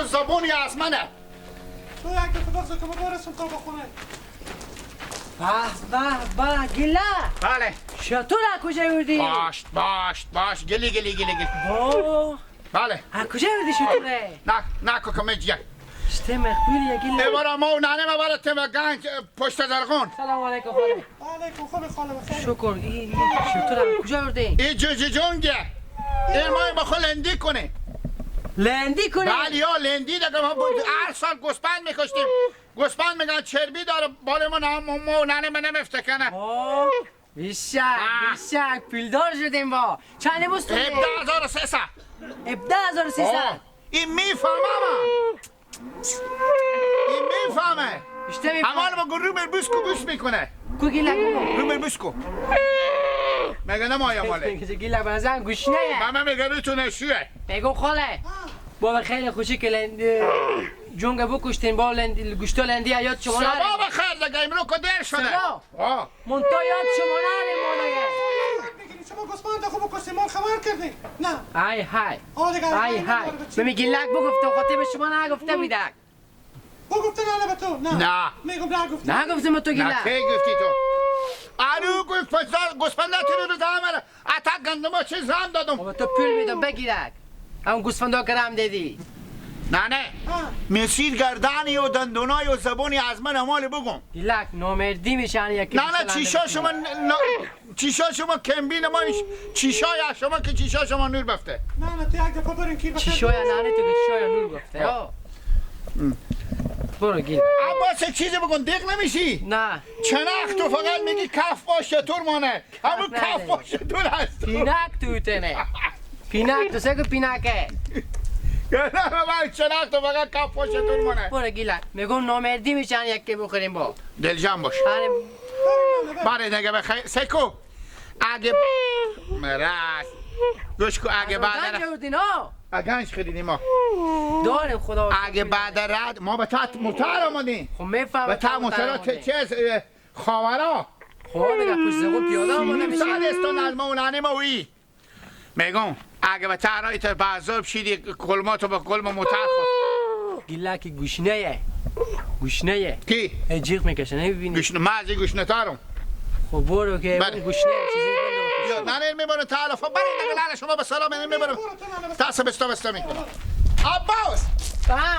زبونی از منه. تو یک دفعه بخصه که ما برسم تا بخونه. به به به گله. بله. شطور از کجا بردی؟ باش باش باش گلی گلی گلی گلی. بله. از کجا بردی شطوره؟ نه نه کمجیه. شته مقبولیه گله. ایوارا ما و ننه ما براتیم و گنج پشت زرقون. سلام علیکم خاله. علیکم خوبی خاله بخیر. شکر. این شطور از کجا بردی؟ این جوجه جونگه. این ما بخو لندی کنه. لندی کنی؟ بله یا لندی دیگه ما هر سال گوسفند میکشتیم. گوسفند میگن چربی داره بال ما ما ننه من نمیفته. بیشک بیشک پولدار شدیم با. چند بوست؟ 17300. 17300. این میفهمه این میفهمه. بیشتر میفهمه. اول با رو مربوس کو گوش میکنه. کو گیلک رو مربوس کو. مگه نمایا ماله؟ گیلک بنظرم گوشنه. من میگم رو تو نشوه. میگم خاله بابا خیلی خوشی که لند جونگ بکشتین با لند گوشتا لندی یاد شما نره. سبا بخیر دیگه امرو که دیر شده. سبا منتا یاد شما نره ما دیگه. شما گوسفند خوب بکشتین ما خبر کردین. نه ای های ای های ببین گیلک بگفتم خاطر به شما نگفته میدک. بگفته نه به تو. نه نه میگم نگفتی. نگفتم به تو گیلک. نه کی گفتی تو؟ آرو گوسفند تو رو زامر اتا گندم چه زام دادم. بابا تو پول میدم بگیرک. همون گوسفندا که رم دادی. نه نه مسیر گردانی و دندونای و زبونی از من امال بگم. گیلک نامردی میشن یکی. نه نه چیشا شما چیشا شما کمبین ما چیشای شما که چیشا شما نور بفته. نه نه تو یک دفعه برین کی بفته. چیشای نه نه تو که چیشای نور بفته. برو گیل. عباس چیزی بکن دیق نمیشی؟ نه. چنخ تو فقط میگی کف باش شطور مانه. همون کف باش شطور هست. پینک تو تنه. پینک تو سگو پینکه. نه من چنخ تو فقط کف باش شطور مانه. برو گیلک. میگم نامردی میشن یکی بخوریم با. دلجان باش. بله دیگه بخیر سکو. اگه مرس. گوش کو اگه بعد گنج خریدیم ما. داریم خدا. اگه بعد رد ما به تحت موتر آمدیم. خب میفهمم. به تحت موتر چیز خاورا. خب دیگه پشت زبون پیاده آمده میشه. سال استون از مولانه ما وی. میگم اگه به تحرای تا بعضاب شیدی کلماتو با کلم موتر خور. گیلک گوشنه. گوشنه. کی؟ جیغ میکشه نمیبینی؟ گوشنه من از گوشنه تارم. خب برو که گوشنه چیزی نه نه میبرم تعالف برای نگلانه شما به سلام میبرم تاسو بستا بستا میکنم. عباس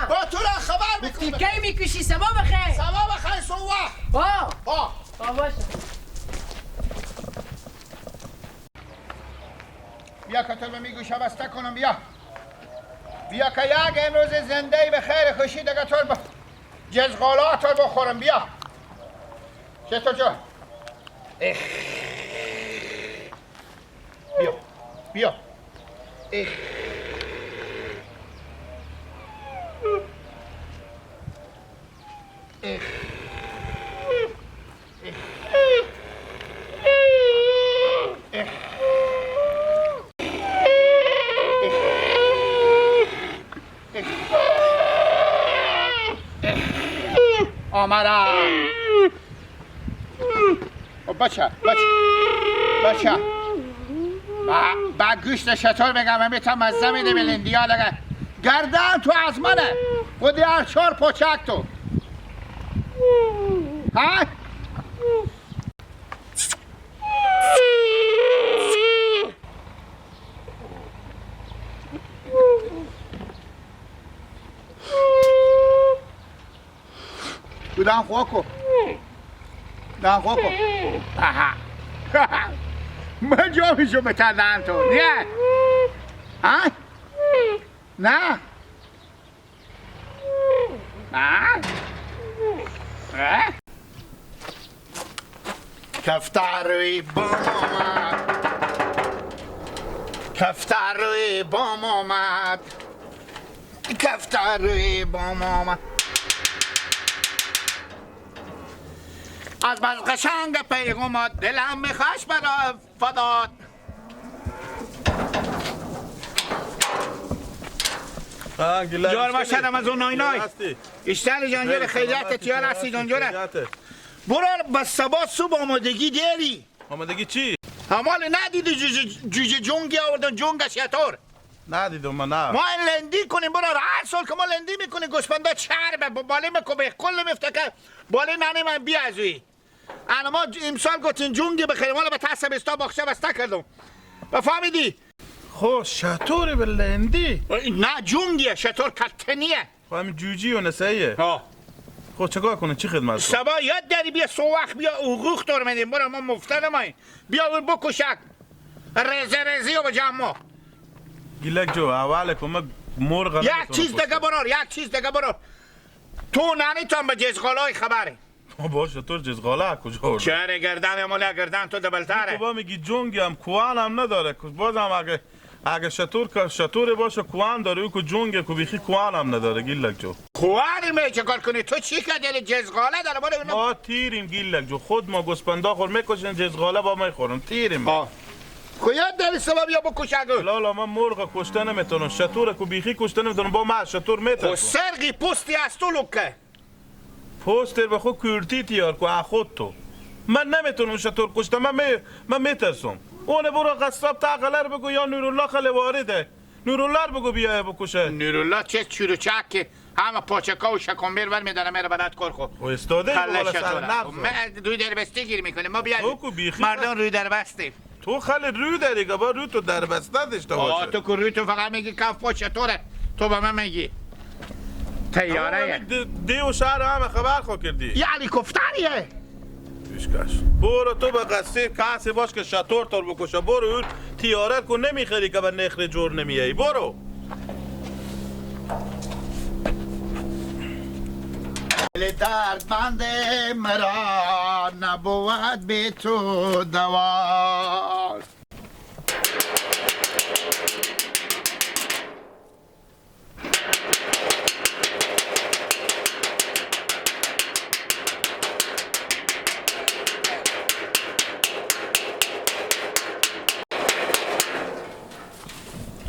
با تو را خبر میکنم. کی میکشی؟ سبا بخیر. سبا بخیر صبح. آه آه باشه. بیا که تو میگوشه بسته کنم. بیا بیا که یک امروز زنده به خیر خوشی دیگه تو جزغالات رو بخورم. بیا چه تو جا بیا بیا اخ اخ اخ اخ آمدم. بچه بچه بچه با گوشت شطور بگم همیتا مزه میده به لندیا دیگه. گردن تو از منه خودی هر چهار پاچک تو ها؟ دان خوکو دان خوکو. آها من جا میشم به دهن تو نه ها نه نه کفتر روی بام آمد، کفتر روی بام آمد، کفتر روی بام آمد. از بس قشنگ پیغامات دلم میخواش برا فدات. جار باشدم از اون نای اشتر جانجر خیریت تیار هستی جانجر. برو به صبا صبح آمادگی دیری. آمادگی چی؟ همال ندیدی جوجه جونگی آوردن جونگ شطور؟ ندیدم من. نه ما لندی کنیم برو، هر سال که ما لندی میکنیم گوسفندا چربه باله میکنه کل میفته که باله ننه من بیا از اوی. انا ما امسال گفتین جونگی بخریم، حالا به تاسه بستا باخچه بسته کردم. بفهمیدی؟ خب شطور به لندی؟ نه جونگیه، شطور کتنیه. خب همین جوجی و نساییه. ها خب چیکار کنه؟ چی خدمت کنه؟ سبا یاد داری بیا سو وقت بیا حقوق دار میدیم برو، ما مفته نماییم. بیا بکشک رزه رزی و جمع گیلک جو اول کن مرغ. یک چیز دیگه برار، یک چیز دیگه برار. تو ننی تام به جزغالای خبره. باشه تو جزغاله کجا آوردی؟ چرا گردن مال گردن تو دبلتره. تو با میگی جونگی هم کوان هم نداره. بازم اگه شطور که شطور باشه کوان داره، او که جونگه که بیخی کوان هم نداره گیلک جو. کوانی می چه کار کنی؟ تو چی که دل جزغاله داره برو. ما تیریم گیلک جو، خود ما گوسپندا خور میکشن جزغاله با میخورم تیریم. خو یاد داری سبب یا بکش اگه؟ لالا من مرغ کشته نمیتونم، شطور که بیخی کشته نمیتونم، با من شطور میتونم. خو سرقی پوستی از تو لکه. پوستر به خود کورتی تیار کو خود تو. من نمیتونم شطور کشته، من میترسم. اون برو قصاب تاقلر بگو یا نورالله خیلی وارده. نورالله بگو بیا بکشه. نورالله چه چورو چک همه پاچکا و شکمبر ور میداره میره بلد کار خو. خو استاده بالا سر نقض. من روی دربستی گیر میکنه. ما بیا مردم روی دربستیم. تو خیلی روی داری که با روی تو دربسته داشته باشه. تو که روی تو فقط میگی کف پا چطوره، تو به من میگی تیاره دی و شهر همه خبر خو کردی. یعنی کفتریه. پیشکش برو تو به قصه کسی باش که شطور تور بکشه. برو تیاره کو نمیخری که به نخر جور نمیایی. برو دل دردمند مرا نبود به تو دوا.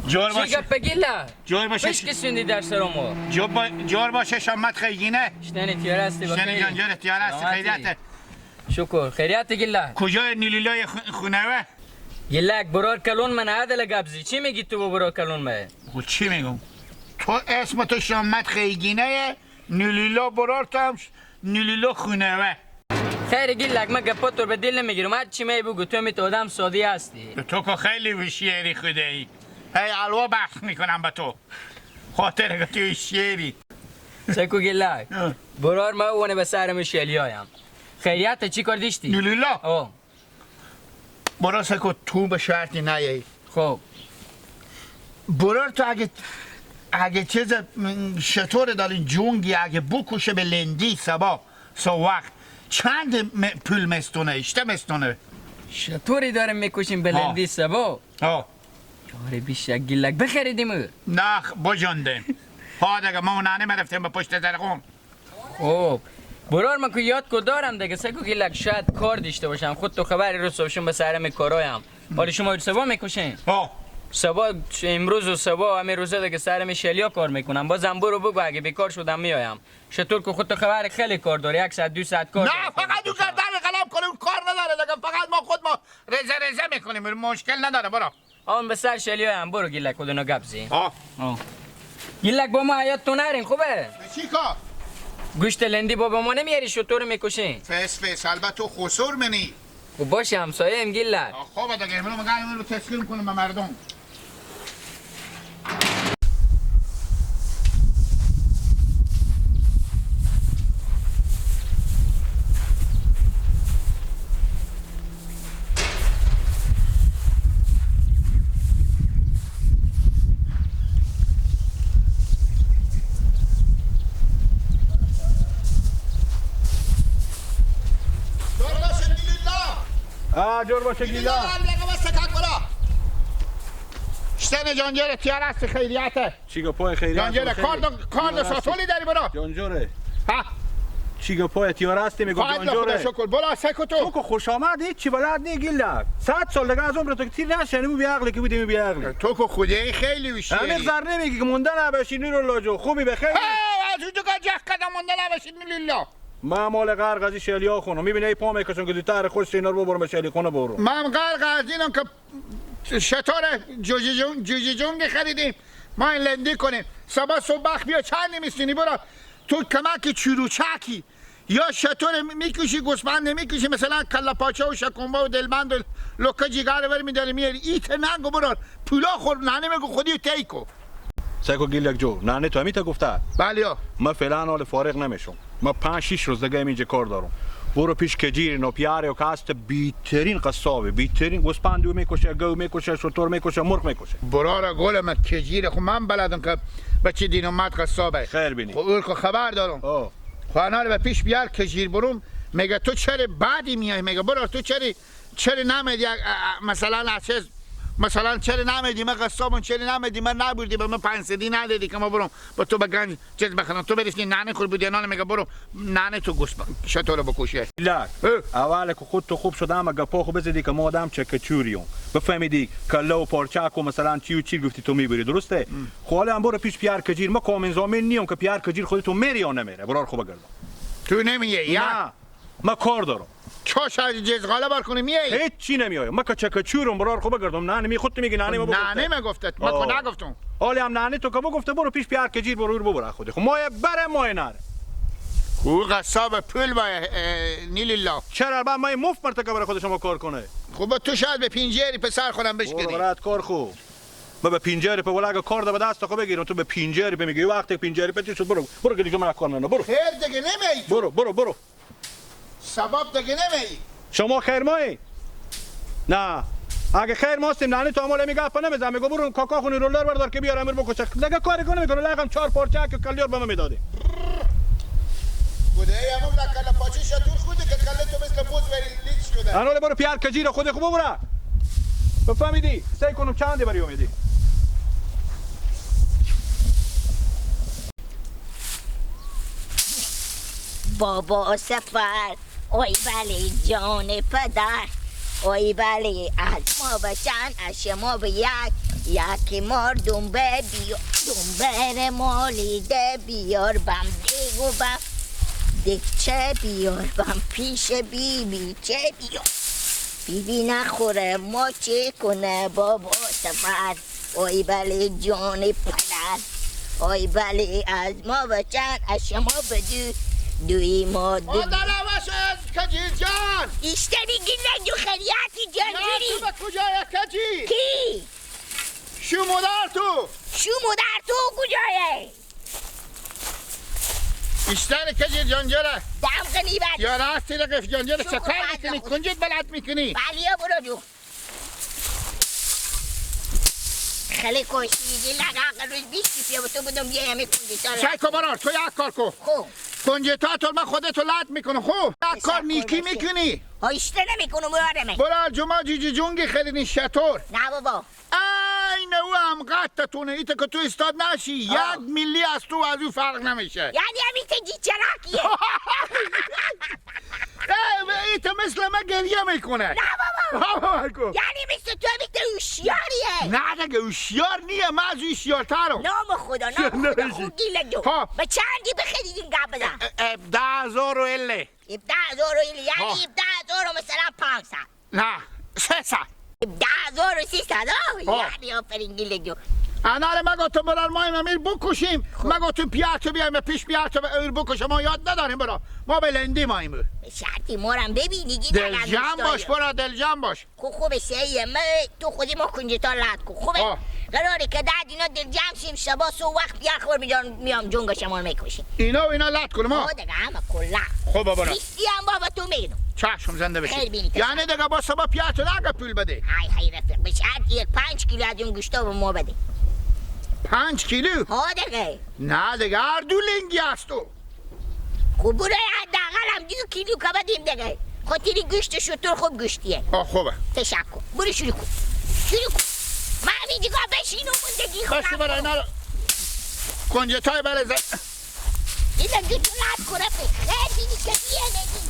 جور باشه جور باشه پیش کسوندی در سرمو. جور باشه شامت خیگینه. شنی تیاره هستی با شنی جان تیاره هستی خیریت. شکر خیریت گله. کجای نیلیلای خونه؟ گلک برار کلون من عدل گبزی. چی میگی تو برار کلون من؟ خب چی میگم؟ تو اسم تو شامت خیگینه، نیلیلا برار تو هم نیلیلا خونه. خیر گیلک من گپا تو به دل نمیگیرم، هر چی می بگو. تو می تو آدم سادی هستی. تو که خیلی وشیری خدایی. هی الوا بخش میکنم به تو خاطر که توی شیری. سکو گیلک برار ما اونه به سرم شلیایم. خیریت چی کار داشتی؟ نیلیلا برار سکو تو به شرطی نیایی. خب برار تو اگه چیز شطور دارین جونگی اگه بکشه به لندی سبا سو وقت چند پول مستونه اشته مستونه؟ شطوری داریم میکشیم به لندی سبا. آره بیشک گیلک بخریدیم. نه بجندیم. ها دیگه ما اون ننه رفتیم به پشت درخون. خب برار من که یاد کو دارم دیگه. سکو گیلک شاید کار داشته باشم. خود تو خبری رو صبحشون به سرم کارایم. حالا شما سبا میکشین؟ ها سبا امروز و سبا همین روزا دیگه سرم شلیا کار میکنم. بازم برو بگو اگه بیکار شدم میایم. شطور که خود تو خبر خیلی کار داره، 1 ساعت 2 ساعت کار. نه فقط اون گردن قلم کنیم کار نداره دیگه، فقط ما خود ما رزه رزه میکنیم، مشکل نداره. برو آن به سر شلیای هم برو گیلک خودونو گپ زی. گیلک با ما حیات تو نرین خوبه؟ چی کار؟ گوشت لندی بابا ما نمیاری شطور میکشین؟ فس فس البته تو خسور منی. خب باشه همسایه ام گیلک. خوبه دیگه امروز میگم رو تسلیم کنم به مردم. جور باشه گیلا. شتن جانجره تیار هستی خیریته. چی گپای خیریت؟ جانجره کارد ساتولی داری برا. جانجره ها چی گپای تیار هستی میگم جانجوره. خدا شکر بلا سکو تو که خوش آمد هیچ بلد نی گیلک. 100 سال دیگه از عمر تو تیر نشه نمو بی عقلی که بودی بی عقلی. تو که خدای خیلی هوشیاری. همین زر نمیگی که مونده نباشی نورالله جو خوبی بخیر. از اون تو جه قدم مونده نباشید نورالله. من مال غرق از شلیا خونم میبینی ای پا میکشم که زودتر خوش اینا رو ببرم به شلی خونه برو. من غرق از اینم که شطور جوجه جونگ خریدیم ما این لندی کنیم صبح صبح بیا چند نمیستینی برو تو کمک چوروچکی یا شطور میکشی گوسفند نمیکشی مثلا کله پاچه و شکمبه و دلبند و لکه جیگر ور میداری میاری ایت نگو برو پولا خور ننه میگو خودی تیکو سیکو گیلک جو ننه تو همیتا گفته بله من فعلا حال فارغ نمیشم من 5-6 روز دیگه اینجا کار دارم برو پیش کجیر نو پیاره و کاست بیترین قصابه بیترین گوسفند میکشه گو میکشه شتر میکشه مرغ میکشه برارا گل من کجیر خب من بلدم که بچه دین اومد قصابه خیر بینی خب اون که خبر دارم خب انا رو به پیش بیار کجیر بروم میگه تو چرا بعدی میای میگه برو تو چرا نمیدی مثلا چیز مثلا چرا نمیدی من قصابم چرا نمیدی من نبردی به من 500 ندادی که ما برم با تو به گنج چیز بخرم تو برسنی ننه خور بودی نانه میگه برو ننه تو گوش شطور بکشی لا اول که خود تو خوب شده اما گپا خوب بزدی که ما آدم چکچوریم بفهمیدی کله و پارچک و مثلا چی و چی گفتی تو میبری درسته خب حالا هم برو پیش پیار کجیر ما کامن زامن نیم که پیار کجیر خودتو میری یا نمیره برار خوب بگردم تو نمیای یا ما کار دارم چاش از جزغاله بار کنی میای هیچ چی نمیایم ما که چکچورم برار خوب بگردم نه نمی خودت میگی نه ما نه نمیگفتت ما که نگفتم حالا هم نه تو که بگفته برو پیش پیار کجیر برو رو ببر خودی خب ما بره ما نره او قصاب پول با نیل الله چرا با ما مفت مرتکب برای خود شما کار کنه خب تو شاید به پینجری پسر خودم بشکنی برات کار خوب ما به پینجری په ولاګه کار ده به دست خو بگیرم تو به پینجری په میگی وقتی پینجری پتی شد برو برو که دیگه من کار نه برو خیر دیگه نمی برو برو برو سبب دیگه نمی شما خیر مایی نه اگه خیر ماستیم نه تو عمال میگه اپا نمیزم میگه برو کاکا خونی رولر بردار که بیار امیر بکشه دیگه کاری کنه میکنه لقم 4 پارچه که کلیار به من میدادی خدای همون کله پاچه شطور خوده که کله تو مثل بوز وری لیچ شده انول برو پیار کجیر خود خوب برو بفهمیدی سعی کنم چند بری امیدی بابا سفر اوی بله جان پدر اوی بله از ما به چند از شما به یک یکی مردم به بیار دنبر مالیده بیار بم دیگو بم دکچه بیار بم پیش بی بی چه بیار بی بی نخوره ما چه کنه بابا سفر اوی بله جان پدر اوی بله از ما به چند از شما به دو دوی ما دو مادر از کجیر جان ایشتری گیلن جو خریعتی جان جوری نه تو به کجای کجیر کی؟ شو مادر تو شو مادر تو کجایه؟ ایشتر کجیر جان جوره دم کنی بعد یا راستی رقف جان جوره چه کار میکنی؟ کنجد بلد میکنی؟ بله برو جو خیلی کشی گیلن آقا روز 20 پیا تو بودم بیا همه کنجتا سعی کن برار تو یک کار کن خوب کنجتا تو من خودتو لط میکنم خوب یک کار نیکی میکنی هایشته نمیکنم برارمه برار جمعه جیجی جونگی خریدین شطور نه بابا این او هم قطتونه ایتا که تو استاد نشی یک میلی از تو از او فرق نمیشه یعنی همیشه جیچراکیه ایتا مثل من گریه میکنه نه بابا یعنی مثل تو همیشه هوشیاریه نه دیگه هوشیار نیه من از هوشیارترم نام خدا نام خدا خوب گیلک جو به چندی بخریدین گپ بزن 17,000 و اله 17,000 و اله یعنی 17,000 و مثلا 500 نه 300 17,300 یعنی آفرین گیلک جو انار ما گفتم برار ما امیر بکشیم ما گفتم پیاتو بیایم پیش پیاتو امیر بکشیم ما یاد نداریم برا ما به لندی ما امیر شرطی مارم ببینی دل جمع باش برا دل جمع باش خوب خوبه سیه ما تو خودی ما کنجتا لط کن خوبه قراره که بعد اینا دل جمع شیم شبا سو وقت بیا خور میام جنگ شما میکشیم اینا و اینا لط کنم ما دیگه همه کلا خوب برا بیستی هم بابا تو میدم چشم زنده بشی یعنی دیگه با صبح پیاتو نگه پول بده های های رفیق به شرط یک 5 کیلو از اون گوشتا به ما بده 5 کیلو؟ ها دیگه نه دیگه هر دو لنگی هست تو خوب برو حداقل هم 2 کیلو که بدیم دیگه خاطر گوشت شتر خوب گوشتیه آه خوبه تشکر برو شروع کن شروع کن من همین دیگه بشین و مندگی خودم بشی برای اینا رو کنجتای برای اینا دو تا لب کنه به خیر بینی که بیه.